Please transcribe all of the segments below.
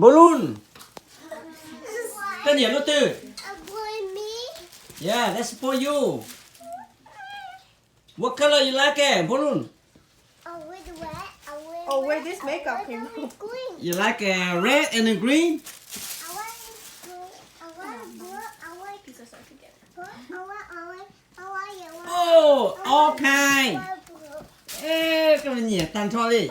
Balloon. Koj nyiam lub twg? Yeah, that's for you. What color you like it? Balloon. Oh, wait, this makeup cream. You like uh, red and the green? Oh, all kind. Ê, koj nyiam tag nrho li.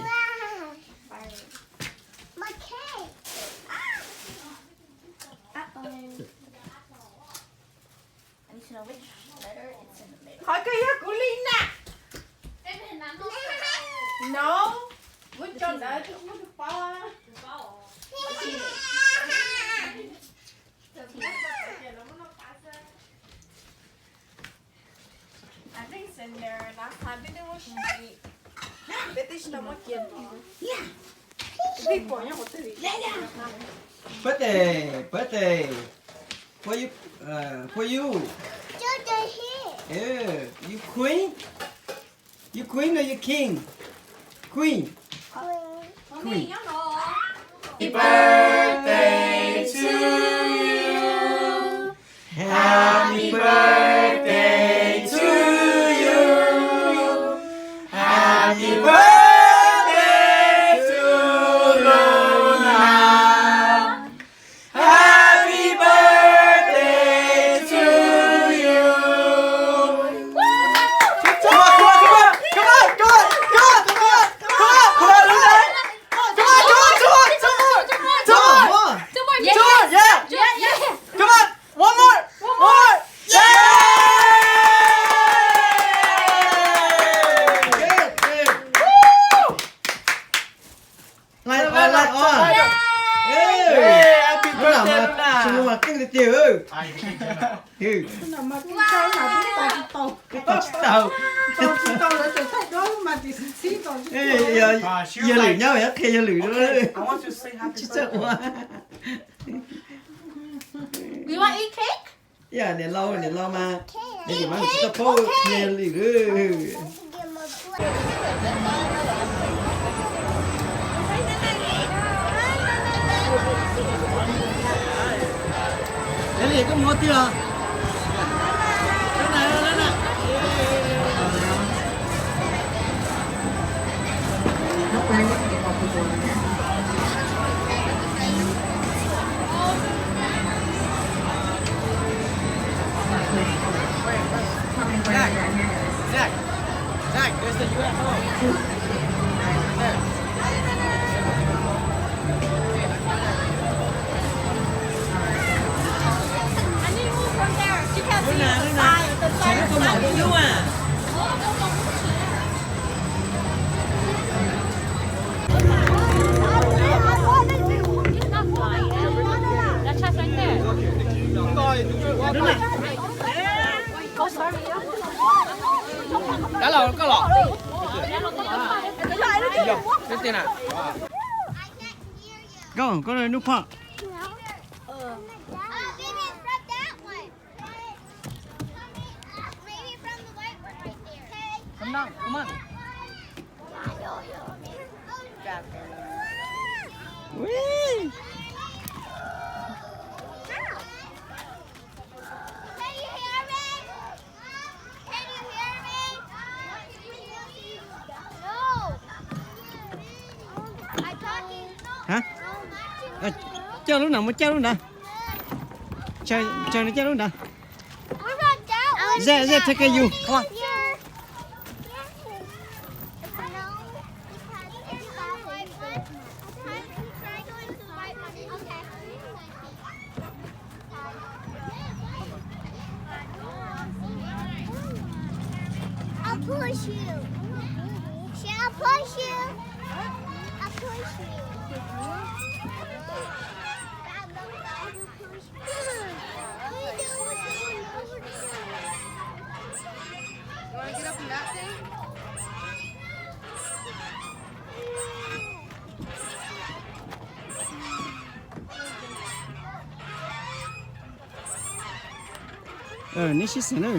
Qhov kawg yog kuv li na. No, muab tso ntawd, muab tus paub. Birthday, birthday. For you, uh, for you. Yeah, you queen? You queen or you king? Queen. Queen. Happy birthday to you. Happy birthday to you. Happy birthday to Luna. Happy birthday to you. Come on, come on, come on, come on, come on, come on, come on, come on, Luna. Come on, come on, come on, come on, come on, come on, yeah, yeah, yeah. Come on, one more, one more. Yeah. Good, good. Woo. Light on, light on. Ê, happy birthday Luna. Tsis muaj mas keej tiag tiag. Tos tsis tau. Tos tsis tau lawv tseem thaij duab mas tsis txhib tos tsis tau. Yog lwm nyob yog qhia yog lwm. Tsis txawj ua. We want eat cake? Yog niam laus, niam laus mas, niam laus mas tsis tau paub qhia lwm. Ê, koj mus ua twg os? Zach, Zach, Zach, there's the U F O. Right there. I need to move from there. She can't see the sign. The sign is not. It's not flying. That chest right there. Cá lầu, cá lầu. Cá lầu, cá lầu. Cá lầu. Cá lầu. Go, go to the new park. Come down, come on. Wee. Hả? Ờ, coj lub no, muab coj lub no. Cho, cho nó coj lub no. Zach, Zach, take care you. Come on. I'll push you. Shall I push you? I'll push you. You wanna get up in that thing? Ờ, neb sib xeem na.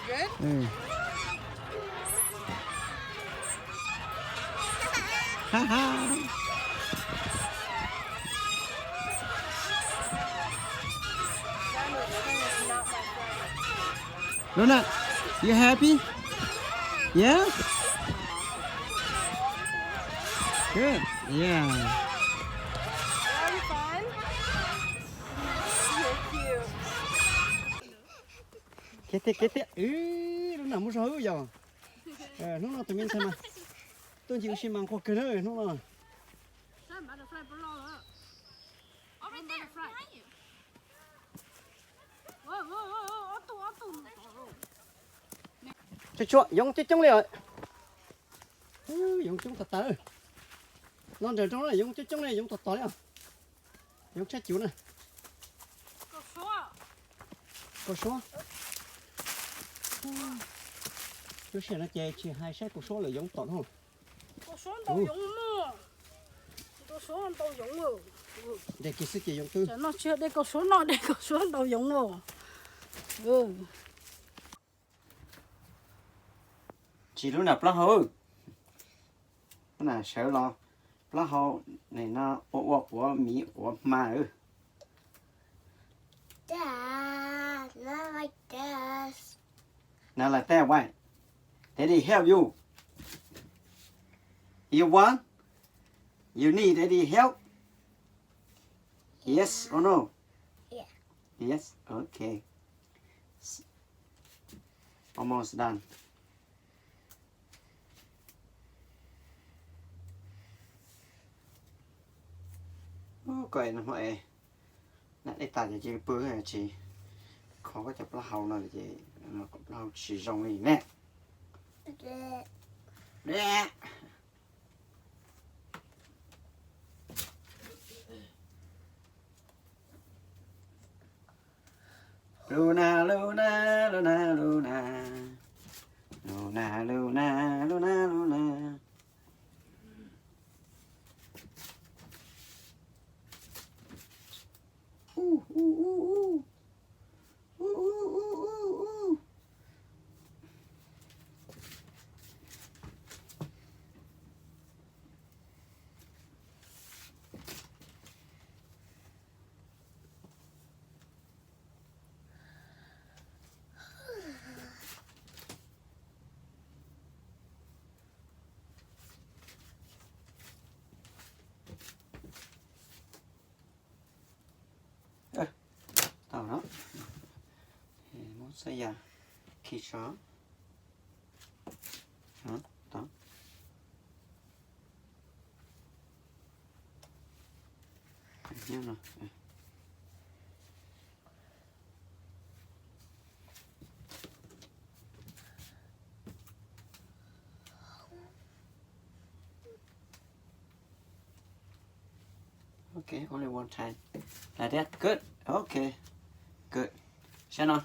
Good? Ừ. Ha ha. Luna, you happy? Yeah? Good. Yeah. Kev tiag, kev tiag. Luna muaj zog yog. Hnub no tus me ntxhais mas tuaj ncig ua si mas nquag kawg na hnub no. Tsuag tsuag, yoov coob coob li os. Yoov coob tas tas. Los nrawm nroos na, yoov coob coob li, yoov tos tos li os. Yoov tshaj cuv na. Kaus suab. Lub sij hawm no ces tsis hais saib kaus suab lawm, yoov tom no. De kiag xwb ces yoov twb. De kaus suab no, de kaus suab ntaus yoov os. Tsis lub nram plaub hau. Lub nram sawv los plaub hau, nim no ua ua quav miv quav hma. Not like that, why? Daddy help you. You want? You need daddy help? Yes or no? Yes. Okay. Almost done. Koj es nag hmo es nag dej tas ces cia li pw, tsis kho koj cov plaub hau no ces plaub hau tsis zoo li ne. Luna, Luna, Luna, Luna. Luna, Luna, Luna, Luna. Tau no. Muab xab yas khi so. Tau. Nyob no. Okay, only one time. Like that. Good. Okay. Good. Saib no.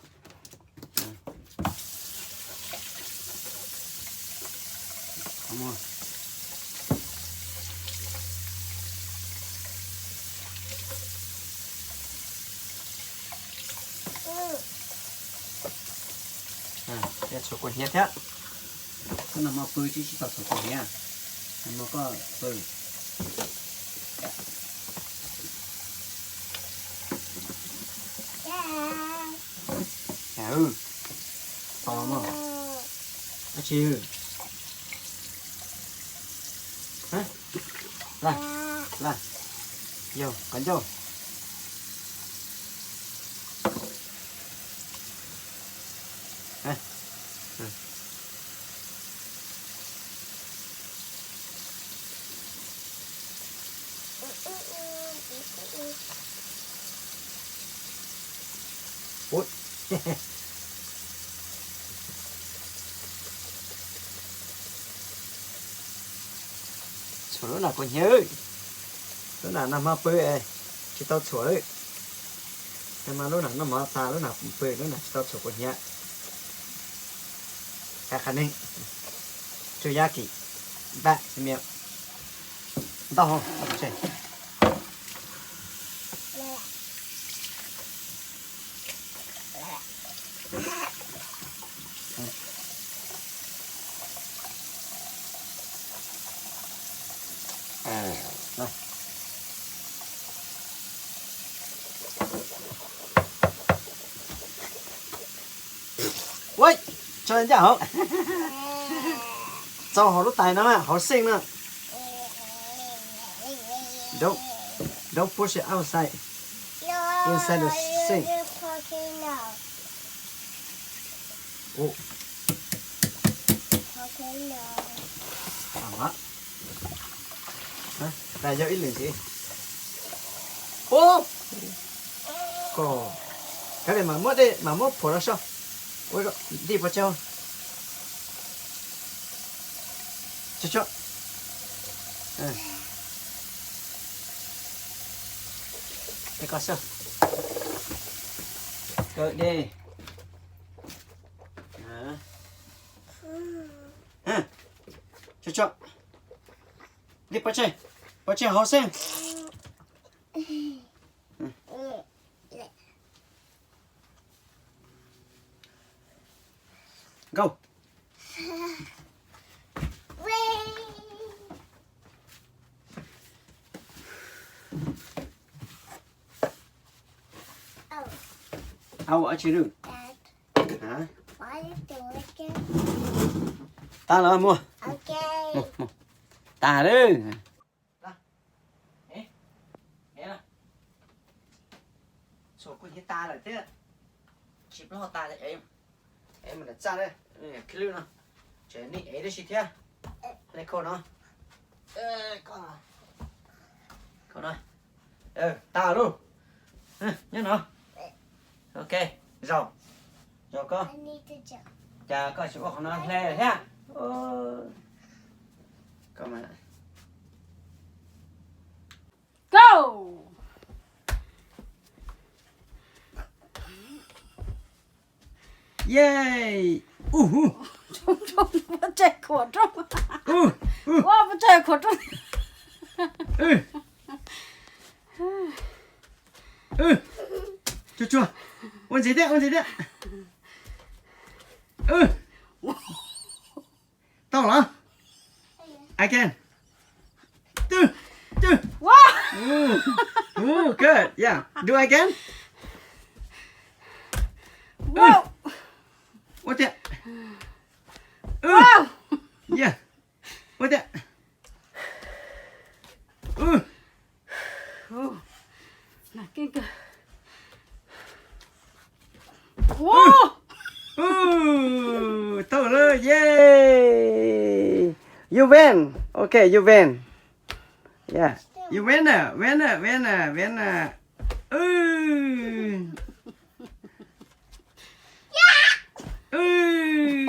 Txhuam kua hnyiab thiab. Koj nag hmo pw tsis tsis tau txhuam kua hnyiab. Nag hmo koj pw. Tos mog. Dab tsi? Laj, laj, yog qab ncauj. Ub. Txhuam lub nram kua hnyiab. Lub nram nag hmo pw es tsis tau txhuam lawm. Nag hmo lub nram noj mov tas, lub nram pw, lub nram tsis tau txhuam kua hnyiab. Qab qab neeg. Tsw yab kim. Npaj miam. Ntau hau. Ua Ncaj hauv. Txaus hauv lub tais no, hauv sink no. Don't, don't push it outside. Inside the sink. Ua. Tais yog ib lwm ntxiv. Ub, koj, kav liam mas muab dej mas muab phuam rau saum. Ua, dij pov tseg. Tsuag tsuag. Koj xwb. Kaw dej. Tsuag tsuag. Dij pov tseg. Pov tseg hauv xwb. Go. Au, ua tsi lawm? Hả? Tag lawm, mus. Mus, mus. Tag lawm. Txhuam kuj nyiav tas lawm thiab. Tsis ploj tas li, ev mus lawm txaj li, khib lwb no. Tseem nej ev tib si thiab. Hle khau no. Khau no. Tas lawm. Nyob no. Ok, zaum. Zaum koj. Cas koj tsis ua qhov no hle lawm thiab? Koj mas. Go! Yay! Ub, ub. Pov tseg khuam roob. Ub, ub. Ua pov tseg khuam roob. Tsuag tsuag. Ua ntxiv thiab, ua ntxiv thiab. Tau los? Again. Two, two. Wow. Ooh. Ooh, good. Yeah. Do again. Wow. Ua thiab. Wow. Yeah. Ua thiab. Ub. Ub, tau lawm, yay. You win. Okay, you win. Yeah. You winner, winner, winner, winner. Ub. Ub.